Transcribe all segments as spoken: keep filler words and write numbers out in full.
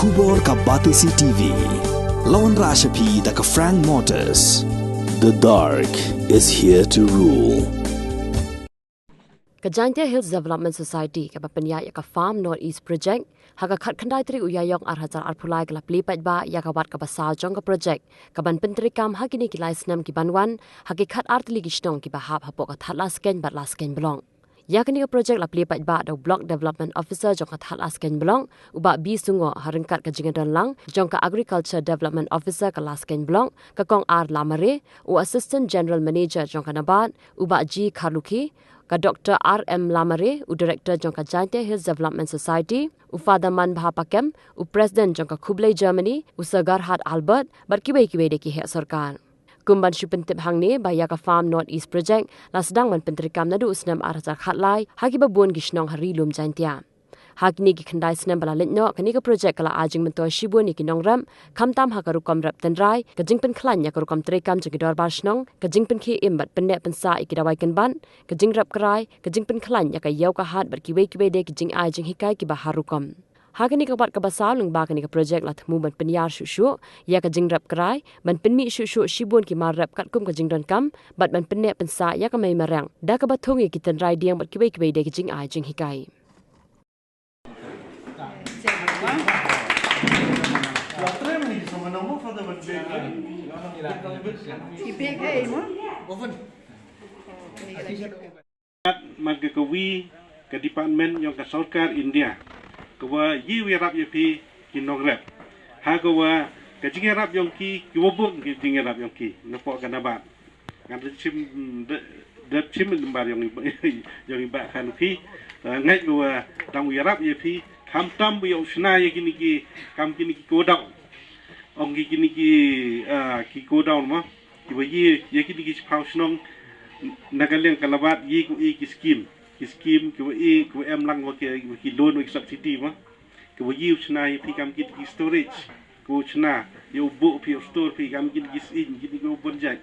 Khubor ka Batesi T V. Lawan Rashapi da ka Frank Motors. The dark is here to rule. Ka Jaintia Hills Development Society kaba pynïaid ïa ka Farm North East Project, ha ka khatkhyndai tarik u Ïaïong ar hajar arphew lai ka la plie paidbah ïa ka wat kaba saw jong ka project, kaban pyntreikam ha kine ki lai snem kiban wan, ha ki khatar tylli ki shnong kiba hap hapoh ka Thadlaskein bad Laskein Block. Ïa kane ka project la plie paidbah da u Block Development Officer jong ka Thadlaskein Block, u Bah B Sungoh, ha ryngkat ka jingdon lang jong ka Agriculture Development Officer ka Laskein Block, ka Kong R Lamare, u Assistant General Manager jong ka NABARD, u Bah G Kharlukhi, ka Doktor R M Lamare, u Director jong ka Jaintia Hills Development Society, u Father Manbha Pakem, u President jong ka Khublei Germany, u Sir Gerhard Albert, bad kiwei kiwei de ki heh sorkar. Kum ban shu pyntip hangne ba ïa ka Farm North East Project la sdang ban pyntreikam naduh u snem ar hajar khatlai ha kiba bun ki shnong ha Ri Lum Jaintia. Ha kine ki khyndai snem ba la leit noh, kane ka project ka la ai jingmyntoi shibun ïa ki nongrep, khamtam ha ka rukom rep tynrai, ka jingpynkhlaiñ ïa ka rukom treikam jong ki dorbar shnong, ka jingpynkhie im bad pynneh pynsah ïa ki dawai kynbat, ka jingrep krai, ka jingpynkhlaiñ ïa ka ïew ka hat bad kiwei kiwei de ki jingai jinghikai kiba har rukom. Ha kane ka wat kaba saw lyngba kane ka project la thmu ban pynïar shuh shuh ïa ka jingrep krai, ban pynmih shuh shuh shibun ki mar rep katkum ka jingdonkam, bad ban pynneh pynsah ïa ka mei mariang da kaba thung ïa ki tynrai dieng bad kiwei kiwei de ki jingai jinghikai. Marka kawi ka department jong ka sorkar India, kawa ïarap ïa phi ki nongrep, ha kawa ka jingïarap jong ki, kiwa bun ki jingïarap jong ki napoh ka NABARD. Ngan da shim, da, da shim number jong i, jong i Bah Kharlukhi. Ngan kawa dang ïarap ïa phi, khamtam ba ïoh shna ïa kine ki, kam kine ki godown. Ong ki kine ki, ah, ki godown mo. Kiwa ïa, ïa kine ki shiphew shnong, na ka liang ka NABARD ïa ko i ki skim, ki skim kiwa i, kiwa em lang wa ki, wa ki loan wa ki subsidy mo. Kiwa ïa u shna ïa phi kam kine ki storage, ko u shna ïa u buh phi, u store phi kam kine ki skim, kine kiwa bun jait.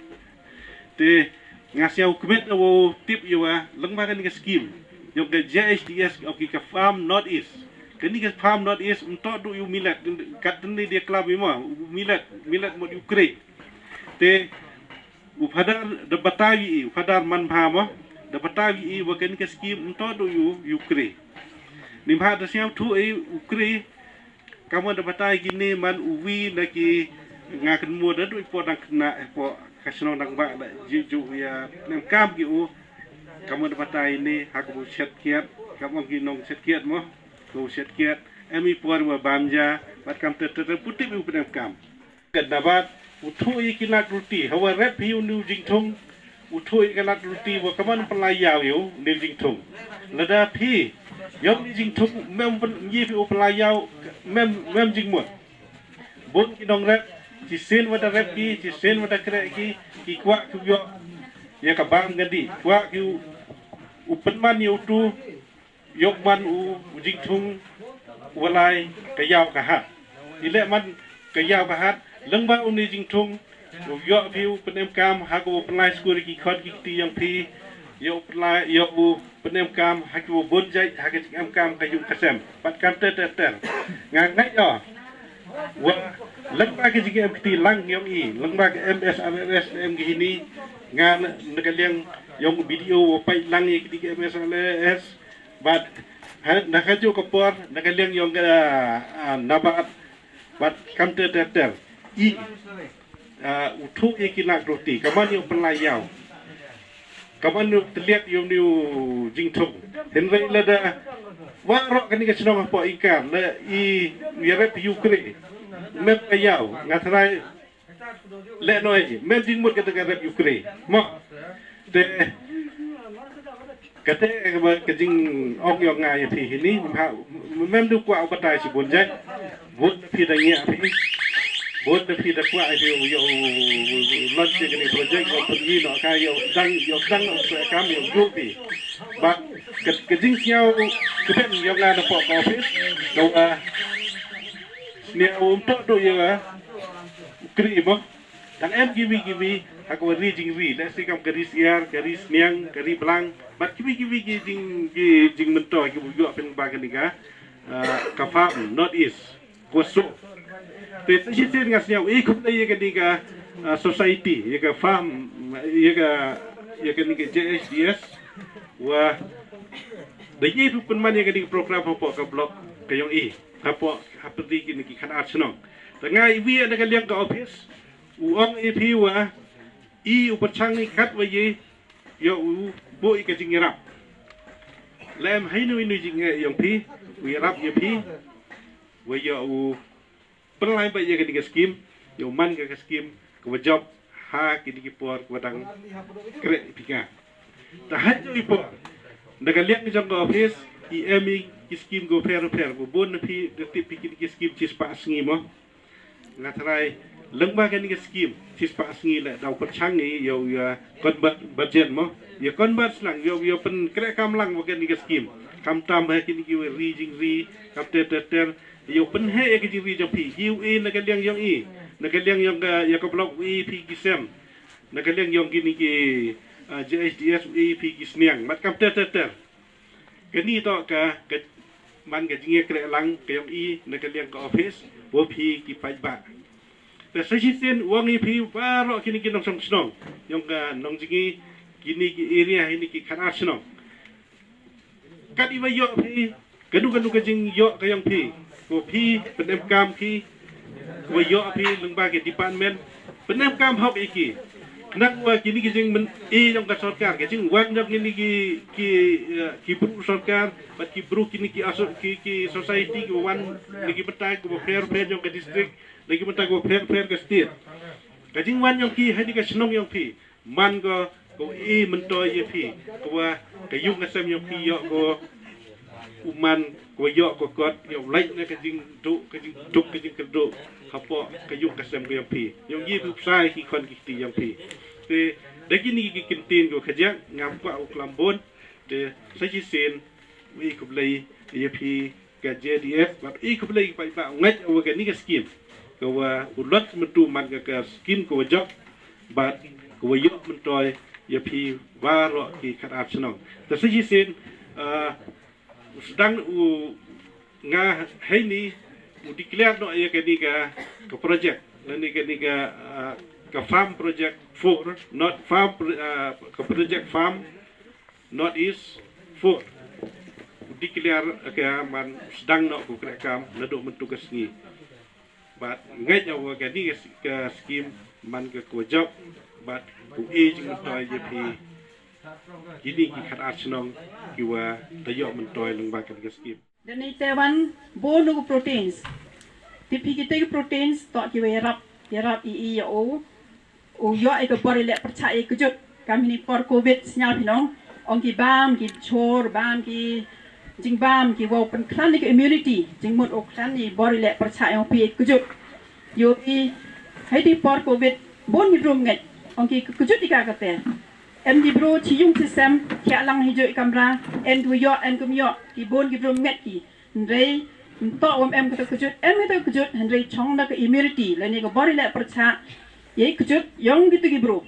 Te nga sngew kmen wa u tip ïa wa lyngba kane ka skim jong ka J H D S, ong ki ka Farm North East. Kane ka Farm North East ym toh du ïa u millet, kat dang ni dia klam ïa mo, u millet, millet mut ïa u krei. Te u Phadar da batai ïa i, u Phadar Manbha mo, da batai ïa i wa kane ka skim ym toh du ïa u, ïa u krei. Ni bha da sngewthuh ïa u krei, kamwa da batai kine man uwi na ki, nga kynmaw da du i por dang khynnah, i por ka shnong dang bah da ju ju ïa pynemkam ki u. Kamwa da batai ine ha ka bu shet kiat, kamwa ki nong shet kiat mo, ka bu shet kiat. Em i por wa bam ja, bad kam te te te putip i u pynemkam. Ka NABARD u thuh ïa ki lad ruti, hawa rep hi u niu jingthung, u thuh ïa ka lad ruti wa kaman pynlai ïaw ïa u niu jingthung. Lada phi ïoh niu jingthung, mem pyn-, ngi phi u pynlai ïaw, mem, mem jingmut. Bun ki nongrep, shisien wa da rep ki, shisien wa da kreh ki, ki kwah ki u ïoh ïa ka bam ka dih, kwah ki u, u pynman ïa utu, ïoh man u, u jingthung, u lai ka ïaw ka hat. I leh man ka ïaw ka hat, lyngba une jingthung, u ïoh phi u pynemkam, ha ka u pynlai skul ki khon ki kti jong phi, ïoh u pynlai, ïoh u pynemkam, ha ki u bun jait, ha ka jingemkam ka ïung ka sem. Bad kam ter ter ter. Nga ngeit ïa wa lyngba ka jingem kti lang jong i, lyngba ka M S R L S em ki hini, nga na, na ka liang jong B D O wa pait lang ïa kti ka M S R L S, Bad, ha, na kajuh ka por, na ka liang jong ka, ah, NABARD, bad kam ter ter ter. I, ah, u thuh ïa ki lad ruti, kaman ïa u pynlai ïaw. Kaman ïa u tylliat ïa u niu jingthung. Hynrei lada, waroh kane ka shnong hapoh Ingkar, la i, ïarep ïa u krei. Mem ka ïaw, nga tharai, Leh noh ïa ki, mem jingmut kata ka rep ïa u krei. Mo. Te, kata ka ba ka jingong ïa nga ïa phi hini, ha, mem du kwah u batai shibun jait. Bun da phi da ngiah phi. Bun da phi da kwah ïa phi ïa u, ïa u, ïa u, ïa u launch ïa kane project, ïa u pynïaid noh ka, ïa u sdang, ïa u sdang noh u kam, ïa u juh phi. Bad ka, ka jingsngew kmen ïa nga napoh ka office, ka, ah, sniew um toh duh ïa u krei mo. Dang em kiwi kiwi, ha ka ri jingri, lehse kam ka ri Siar, ka ri Sniang, ka ri Blang, bad kiwi kiwi ki jing, ki jingmyntoi, kiba ïoh pynbha kane ka, ah, ka Farm North East. Ko so. Te sa shisien nga sngew i khublei ïa kane ka, ah, society, ïa ka farm, ïa ka, ïa kane ka J H D S, wa da ïa pynman ïa kane ka program hapoh ka block ka ïong i, hapoh, hapoh kine ki khatar shnong. Te nga i wi na ka liang ka office, u ong ïa phi wa i u pyrshang ni kat wa ïa, ïa u buh ïa ka jingïarap. Lem haino ino jingeh ïong phi, u ïarap ïa phi, wa ïa u pynlai ba ïa kane ka skim, ïa u man ka, ka skim ka wa jop ha kine ki por ka wa dang kreh phi nga. Ta ha ïa i por na ka liang jong ka office i em i ki skim ka pher pher, ka bun na phi da tip phi kine ki skim chispah sngi mo. Nga trai leng ba kane ka skim chispah sngi la dau pyrshang i ïa u ïa convert budget mo, ïa convert slang ïa u ïa pynkreh kam lang wa kane ka skim. Kam tam ha kine ki ri jingri kam ter ter ter, ïa u pynheh ïa ka jingri jong phi. Ïa u i na ka liang ïong i, na ka liang ïong ka, ïa ka block u i phi ki sem, na ka liang ïong kine ki, ah, J H D S u i phi ki sniang mat kam ter ter ter. Kani to ka, ka man ka jingïakreh lang ka ïong i na ka liang ka office wa phi ki paidbah. Te sa shisien u ong i phi baroh kine ki nongshong shnong, ïong ka nongjngi, kine ki area, kine ki khatar shnong. Kat i wa ïoh phi kanu kanu ka jingïoh ka ïong phi, ko phi pynemkam ki, ko wa ïoh phi leng ba ki department pynemkam hok i ki. Khnang wa kine ki jingmyntoi ïong ka sorkar, ka jingwan jong kine ki, ki, eh, ki bru sorkar bad ki bru kine ki aso-, ki, ki society ki wan na ki bynta ki wa pher pher ïong ka district, na ki bynta ki wa pher pher ka state. Ka jingwan ïong ki ha kane ka shnong ïong phi man ko, ko i myntoi ïa phi, ko wa ka ïung ka sem ïong phi ïoh ko u man, ko wa ïoh ko kot, ïoh lait na ka jingduk, ka jingduk, ka jingkyrduh hapoh ka ïung ka sem ka ïong phi. Ïong i phi u psai ki khon ki kti ïong phi. Te da kine ki kyntien ko khajak ngam kwah u klam bun. Te sa shisien u i khublei ïa phi ka J D F bad i khublei ïa ki paidbah u ngeit wa kane ka skim ka wa u lot mynta man ka, ka skim ka wa jop bad ka wa ïoh myntoi ïa phi baroh ki khatar shnong. Te sa shisien, ah, u sdang u nga heini u declare noh ïa kane ka, ka project, lane kane ka, ah, ka farm project four, not farm pro-, ah, ka project farm North East four. Declare ka man sdang noh ko kreh kam naduh mynta ka sngi. Bad ngeit ïa wa kane ka, ka skim man ka ko jop bad ko i jingmyntoi ïa phi kine ki khatar shnong ki wa da ïoh myntoi leng ba kane ka skim. Dani te wan bun u proteins. Te phi kite ki proteins to ki wa ïarap, ïarap i, i ïa u, u ïoh i ka bor i leh pyrchah i kjut. Kam hini por covid sñiaw phi nong, ong ki bam ki chor, bam ki jingbam ki wow pynkhlaiñ i ka immunity, jingmut u khlaiñ i bor i leh pyrchah ïong phi i kjut. Ïoh i hei di por covid bun ki drum ngeit, ong ki kjut i ka kate. Em ki bru chi yung chi sem, ki alang hi joi kamra, en ki ïoh, en ki ïoh, ki bun ki bru met ki. Hynrei, nto wam em kata kjut, em kata kjut, hynrei chong da ka immunity, lane ka bor i leh pyrchah, ïa kjut, ïong kitu ki bru.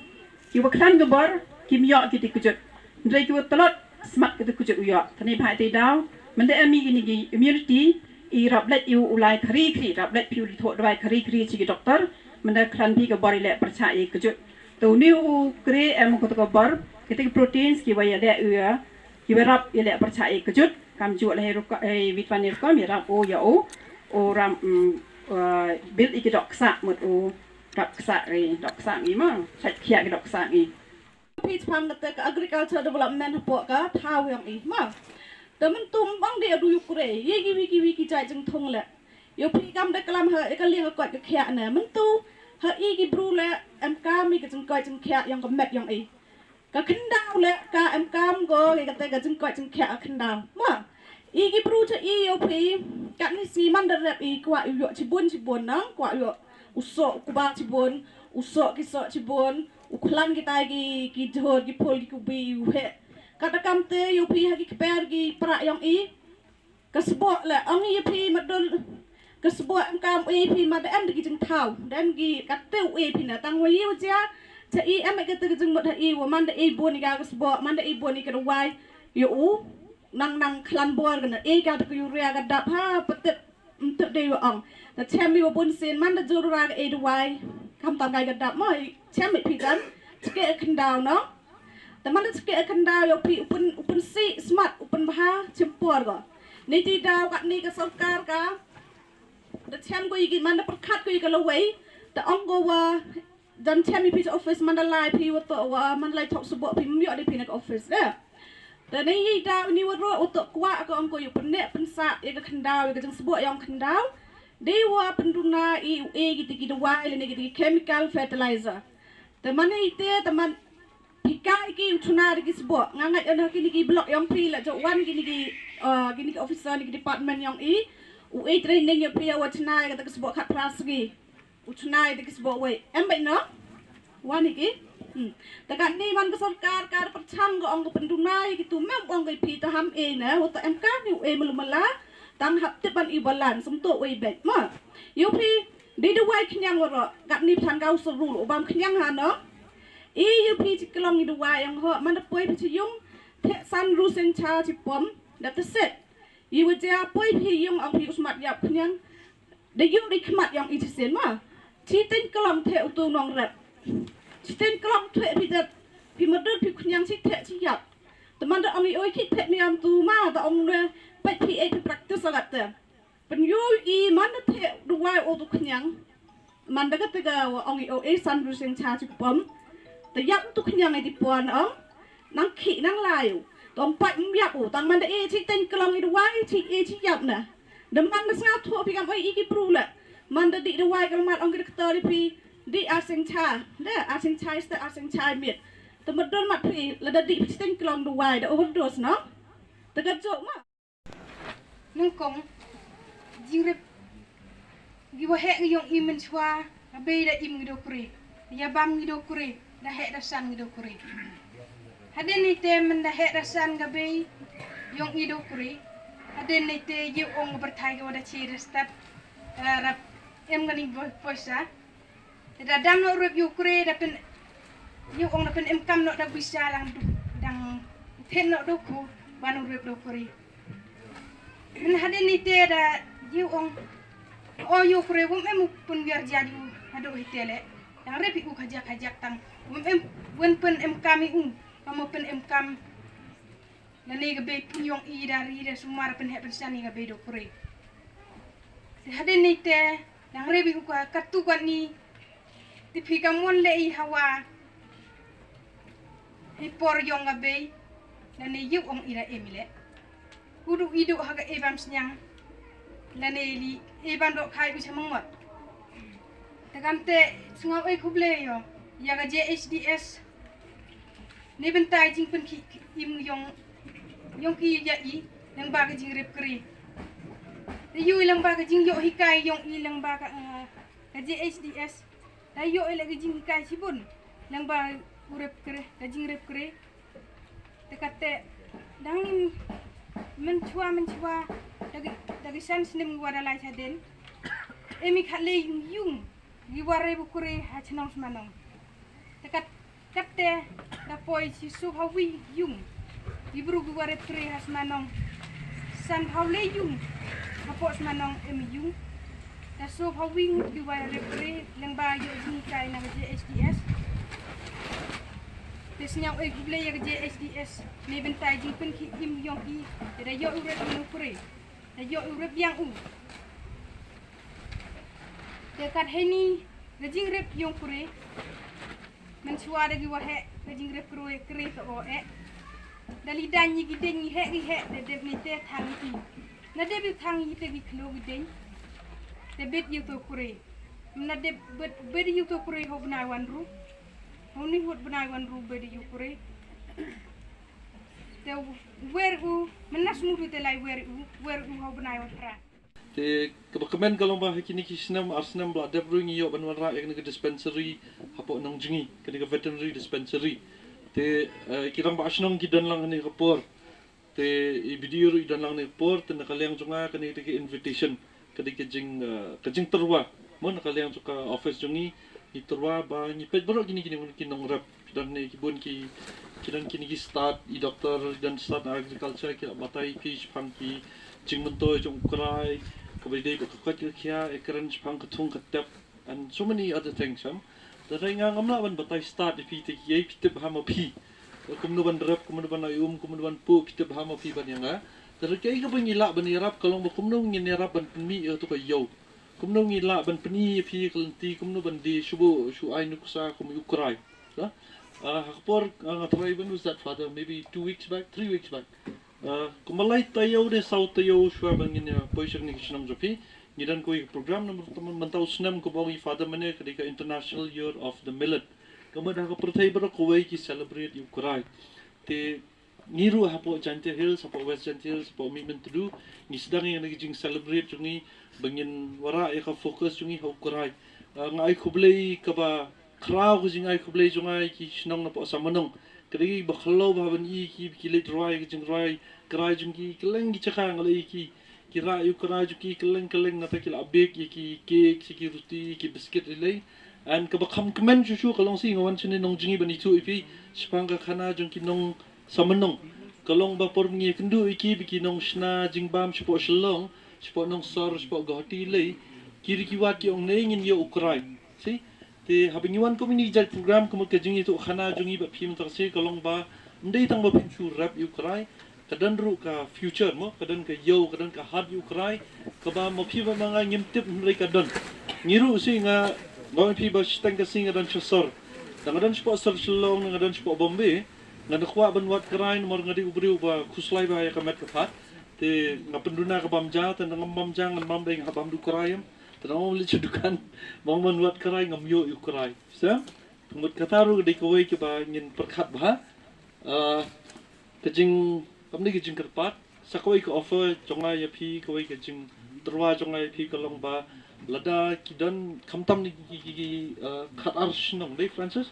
Ki wa khlaiñ ka bor, kim ïoh kiti kjut. Hynrei ki wa tlot, smat kiti kjut u ïoh. Tani bha iti daw, mynta em i kini ki immunity, i rap leit i u lai khari khari, rap leit phi u li thoh dawai khari khari chi ki doktor, mynta khlaiñ phi ka bor i leh pyrchah ïa kjut. To ni u kre em ko to ka bor, kiti ki proteins ki wa ïa leh u ïa, ki wa rap ïa leh pyrchah ïa kjut, kam ju leh ruka, eh, vitamin ruka mi rap u ïa u, u ram, mm, eh, bil i ki dok ksa mut u rap ksa i, dok ksa i ma, sait khia ki dok ksa i. Phi chpang kata ka agriculture development hapoh ka thaw ïong i ma. Te mynta ym bang de adu ïu kre, ïa ki wi ki wi ki jait jingthung leh. Ïoh phi kam da klam ha, ïa ka liang ka koit ka khiah ne. Mynta, ha i ki bru leh, em kam i ka jingkoit jingkhiah ïong ka met ïong i. Ka khyndaw leh, ka em kam ko, ïa kata ka jingkoit jingkhiah ka khyndaw. Ma, i ki bru cha i ïoh phi, katni sngi man da rep i kwah ïoh chibun chibun nang, kwah ïoh u soh u kba chibun, u soh ki soh chibun, u khlaiñ kitai ki, ki jhur ki phul ki kubi u heh. Kata kamte ïoh phi ha ki kper ki prah ïong i, ka sboh leh, ong ïa phi ma dul, ka sboh em kam ïa phi ma da em da ki jingthaw, da em ki kate u ïa phi na tang wa ïa u jia, cha i em ïa kate ka jingmut ha i, wa man da i bun ïa ka sboh, man da i bun ïa ka dawai, ïa u, nang nang khlaiñ bor ka na i ka da ka urea ka dap ha, patep, mtep dei wa ong. Te chem ïa u bun sien man da jur ra ka e dawai. Kam tam kai ka dap mo, chem ïa phi kan. Chke khyndaw no. Te man da chke khyndaw ïa phi u pyn, u pynsih smat, u pynbha, chem por ko. Ni ti daw kat ni ka sorkar ka. Da chem ko ïa ki man da pyrkhat ko ïa ka lawei. Te ong ko wa Jan chem ïa phi sha office man da lai phi wa toh wa man da lai thok sboh phi ym ïoh de phi na ka office de. Te ne ïa da ni wa roh wa toh kwah ka ong ko ïa pyneh pynsah ïa ka khyndaw ïa ka jingsboh ïa ong khyndaw. De wa pynduna i u e ki ti ki dawai lane ki ti ki chemical fertilizer. Te man ïa te te man phi kai ki u chuna de ki sboh nga ngat ïa na ki ni ki block ïa ong phi la jok wan ki ni ki uh, ki ni ki officer ni ki department ïa ong i u e training ïa phi ïa wa chuna ïa ka ta ki sboh khat pras ki. U chuna ïa ki sboh wei. Em bai no? Wan ïa ki. Hmm. Ta kat ni man ka sorkar kar pyrchang ka ong ka pynduna ïa ki tu mem ong ka phi ta ham e na. Wa ta em ka ni u e malu mala. Tang hap tip ban i balan sum to wei bet ma. Ïa phi di dawai khñiang wa ro. Kat ni pyrchang ka u sorul u bam khñiang ha no. I ïa phi chi klong i dawai ïa ho man da poi phi chi yung. Te san ru seng cha chi pom. Da te set. I wa ja poi phi yung ong phi u smat ïap khñiang. Da ïoh ri khmat ïong i chisien ma. Chi teng klong the u tu nong rep. Chi teng klong the phi dat. Phi mardut phi khñiang chi the chi ïap. Te man da ong i oi ki the mi am tu ma da ong ne pet phi e phi practice agat te. Pen yu i man da the duwai o tu khñiang. Man da ka te ka wa ong i o e san ru seng cha chi pom. Te ïap tu khñiang i di puan ong. Nang khi nang lai u. Tong pat ïap u tang man da e chi teng klong i duwai chi e chi ïap na. Da man da snga tho phi kam oi i ki pru le. Man da di duwai kal mat ong ki doktor phi di arseng cha. Da arseng cha ista arseng cha mit. Te mardon mat phi la da di phi chi teng klong duwai da overdose no. Te ka jok ma. Nyngkong jingrep gi waheh ngi ïong i mynshuwa ka bei da im ngi dokri. Ïa bam ngi dokri da heh da san ngi dokri. Hadien ite myn da heh da san ka bei ïong i dokri. Hadien ite ïa ong ka pyrthai ka wa da chi da stad rap em ka ning poisa. Te da dang noh rup ïa u kre da pyn ïa ong da pyn em kam noh da bisa dang duk dang pyn noh duk ko ban rup duk kre. Pyn hadien ite da ïa ong o ïa u kre wym em u pyn wer ja ju hadu ite le. Dang rep ïa u kajak kajak tang wym em wen pyn em kam ïa u kam pyn em kam. Lane ka bei pun ïong i da ri da sumar pynheh pynsan i ka bei dokri. Te hadien ite dang rebi u ka katu kan ni. Te phi ka mon le i hawa hi por ïong ka bei. Lane yu ong i da em i le. Udu idu ha ka e bam sniang. Lane li e bam dok khai u chamang mot. Te kam te sngau e khuble ïong ïa ka J H D S. Ni bynta jingpynkhih im ïong ïong ki ïa i lyngba ka jingrep kri. Te ïu i lyngba ka jingïoh hikai ïong i lyngba ka ka J H D S. Da ïoh i la ka jinghikai shibun lyngba u rep kri ka jingrep kri. Te kate dang ni mynchwa mynchwa da ki san snem wa da lai chaden. Emi khat le ïung ïung. Gi ware bu kure ha chnong smanong. Te kat katte da poi chi su ha wi yung. Gi bru gi ware kure ha smanong. San ha le yung. Ha po smanong em yung. Da su ha wi ngut gi ware kure leng ba yo jing kai na J H D S. Te snyau e gi ble ya J H D S. Ne bentai jing pen ki im yong i. Te da yo u re kure. Da yo u re biang u. Te kat heni ka jingrep yong kure. Mynshwa da gi waheh ka jingrep kure kure ka o eh. Da li dan yi gi deng yi heh gi heh da dep ni te thang yi. Na dep yi thang yi te gi klo gi deng. Te bet yi to kure. Na dep bet bet yi to kure ho bnai wan ru. Ho ni hot bnai wan ru bet yi kure. Te wer u mynna smudu te lai wer u wer u ho bnai wan pra. Te kaba kmen ka long ba ha kine ki snem ar snem ba la dep ruh ngi ïoh ban wanrah ïa kane ka dispensary hapoh nong jngi kane ka veterinary dispensary. Te ki rangbah shnong ki don lang ha kane ka por. Te i B D O ruh i don lang ha kane ka por te na ka liang jong nga kane ka invitation kane ka jing ka jingtyrwa mo na ka liang jong ka office jong ngi. Ngi tyrwa ba ngi peit baroh kine kine ki nongrep. Ki don ne ki bun ki ki don kine ki stad i doktor ki don stad agriculture ki la batai ki shaphang ki jingmyntoi jong u krai Kaba dei ba ka koit ka khiah, eh, kren shaphang ka thung ka tep, and so many other things, em. Te hynrei nga ngam lah ban batai stad ïa phi te kiei phi tip bha ma phi. Kumno ban rep, kumno ban ai um, kumno ban puh, phi tip bha ma phi ban ïa nga. Te hynrei kaei kaba ngi lah ban ïarap ka long ba kumno ngin ïarap ban pynmih ïa kato ka ïew. Kumno ngi lah ban pyni ïa phi ka lynti, kumno ban die shu buh, shu ai nuksa kum u Krai. Ka? Ah, ha ka por, ah, nga tharai, when was that, Father? Maybe two weeks back, three weeks back. Ah, kumba lai taïew ne saw taïew shuwa ba ngin ïa poi sha kane ka shnong jong phi, ngi don kawei ka program namar mynta u snem kumba ong i Father mynne ka dei ka International Year of the Millet. Ka mut ha ka pyrthei baroh kawei ki celebrate ïa u Krai. Te ngi ruh hapoh Jaintia Hills, hapoh West Jaintia Hills, hapoh Mihmyntdu, ngi sdang ïa kane ka jing celebrate jong ngi ba ngin wanrah ïa ka focus jong ngi ha u Krai. Ah, nga ai khublei kaba khraw ka jingai khublei jong nga ïa ki shnong napoh Samanong. Ka dei ba khlaw bha ban i ki, ki leit rwai ka jingrwai Krai jong ki kylleng ki jaka, nga la i ki, ki rah ïa u Krai jong ki kylleng kylleng, nangta ki la bake ïa ki cake, ïa ki ruti, ïa ki biscuit lei lei. And kaba kham kmen shuh shuh ka long shi nga wan shane nongjngi ban ithuh ïa phi shaphang ka khana jong ki nong Samanong. Ka long ba por ba ngi ïakynduh ïa ki ba ki nong shna jingbam shapoh Shillong, shapoh Nongsor, shapoh Guwahati lei, ki ri ki wad ki ong ne ngin ïoh u Krai. Shi? Te haba ngi wan kum ïa kine ki jait program, ka mut ka jingïathuh khana jong ngi bad phi mynta ka sngi ka long ba ym dei tang ba phin shu rep ïa u Krai, ka don ruh ka future mo, ka don ka ïew, ka don ka hat ïa u Krai, kaba ma phi bad ma nga ngim tip hynrei ka don. Ngi ruh shi, nga ong ïa phi ba shiteng ka sngi nga don sha sor. Tang nga don shapoh sor Shillong, nga don shapoh Bombay, nga kwah ban wad Krai namar nga dei u briew ba khuslai bha ïa ka met ka phad. Te nga pynduna ka bam ja, te nga bam ja, ngan bam dei nga bam da u Krai em. Te nga ong leit sha dukan, bam ban wad Krai, ngam ïoh ïa u Krai. Sa, ka mut kata ruh ka dei kawei kaba ngin pyrkhat bha. Ah, ka jing, kam dei ka jingkyrpad, sa kawei ka offer jong nga ïa phi, kawei ka jingtyrwa jong nga ïa phi ka long ba lada ki don khamtam ne ki, ki, ki, ki, ah, khat ar shnong, dei Francis?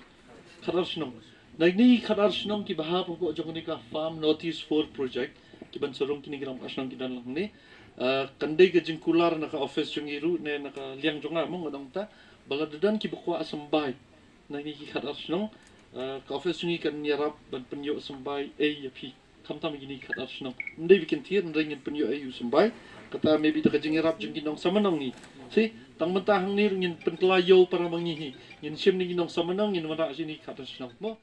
Khat ar shnong. Na kine khat ar shnong kiba hap hapoh jong kane ka Farm Northeast Four Project, ki ban sa rung kine ki rangbah shnong ki don lang hangne. Ah, kan dei ka jingkular na ka office jong ngi ruh ne na ka liang jong nga mo, nga ong ta, ba lada don kiba kwah symbai na kine ki khat ar shnong, ah, ka office jong ngi kan ïarap ban pynïoh symbai ei ïa phi. Khamtam kine ki khat ar shnong. Ym dei ba kin thied, hynrei ngin pynïoh ei u symbai. Kata maybe da ka jingïarap jong ki nong Samanong ngi. Shi, tang mynta hangne ruh ngin pynkylla ïew para ma ngi hi. Ngin shim na ki nong Samanong, ngin wanrah sha kine ki khat ar shnong. Mo?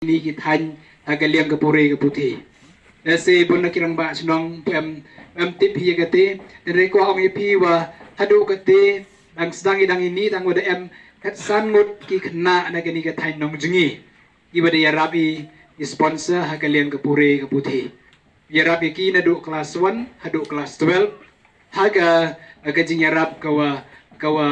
Kine ki thaiñ ha ka liang ka pure ka puthi. Lehse bun na ki rangbah shnong phi em, em tip hi ïa kata. Hynrei kwah ong ïa phi ba haduh kata, dang sdang ïa dang ine, tang wat da em khatsan ngut ki khynnah na kane ka thaiñ Nongjngi. Kiba da ïarap ïa, ïa sponsor ha ka liang ka pure ka puthi. Ïarap ïa ki naduh class one haduh class twelve. Ha ka, ha ka jingïarap ka wa, ka wa,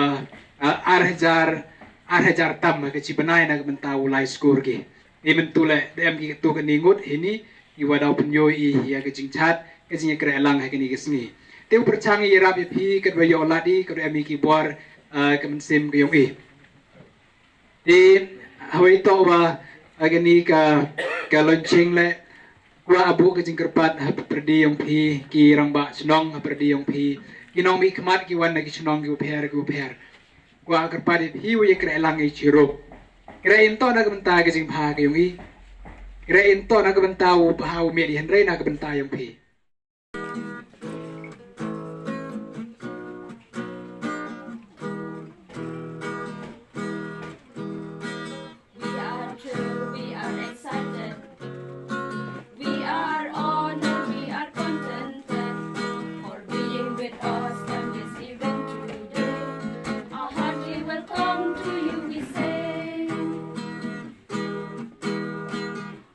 ah, ar hajar, ar hajar tam ha ka shi bnai na ka bynta u lai skur ki. Ïa mynta leh da em ki katto katne ngut hini, ïa wa daw pynïoh ïa, ïa ka jingchat, ka jingïakren lang ha kane ka sngi. Te u pyrshang ïarap ïa phi katba ïoh lad ïa, katba em ïa ki bor, ah, ka mynsiem ka ïong i. Te hawei to ba, ah, kane ka, ka launching leh, kwah buh ka jingkyrpad ha pyrdi ïong phi, ki rangbah shnong ha pyrdi ïong phi, ki nongmihkhmat ki wan na ki shnong ki bapher ki bapher. Kwah kyrpad ïa phi u ïakren lang ïa chirup. Kren to na ka bynta ka jingbha ka ïong i. Kren to na ka bynta u bha u miat, hynrei na ka bynta ïong phi. We are thrilled, we are excited. We are honored, we are contented for being with us on this event today. A hearty welcome to you, we say.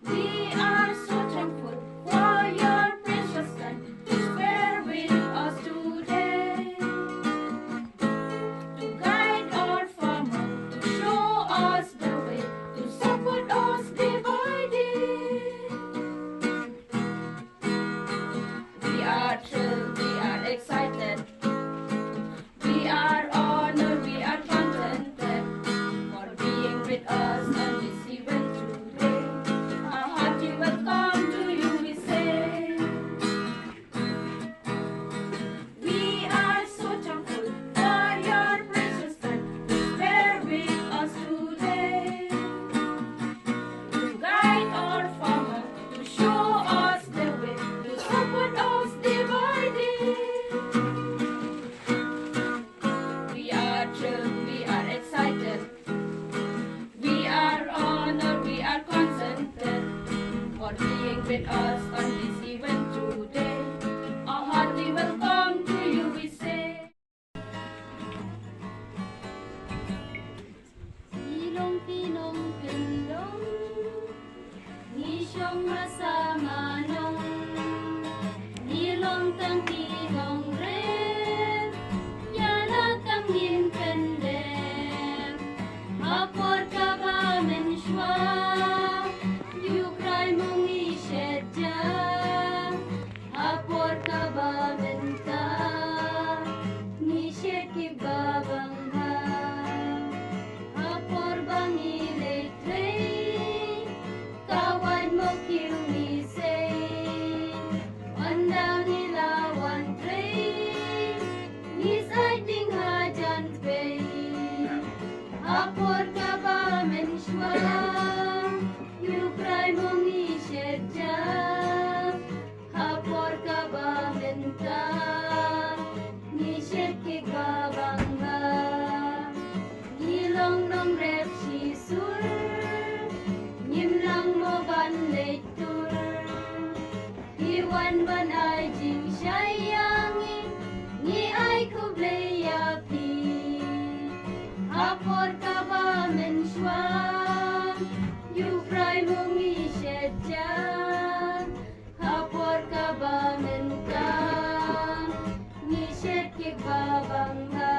We are so thankful for your presence. Ki babang ha, ha por ba ngi leit trei, ka wan mo kiew ngi sei. Ynda ngi la wan trei, ngi sa ding hajan pei. Ha por kaba mynshuwa, ïa u Trai mo ngi shet ja. Ha por kaba mynta, ngi shet kick babang ha. Ngi long nongrep shisur, ngim nang mo ban leit tur. Phi wan ban ai jingshai ïa ngi, ngi ai khublei ïa phi. Ha por kaba mynshuwa, ïa u Trai mo ngi shet ja. Ha por kaba mynta, ngi shet kick babang ha.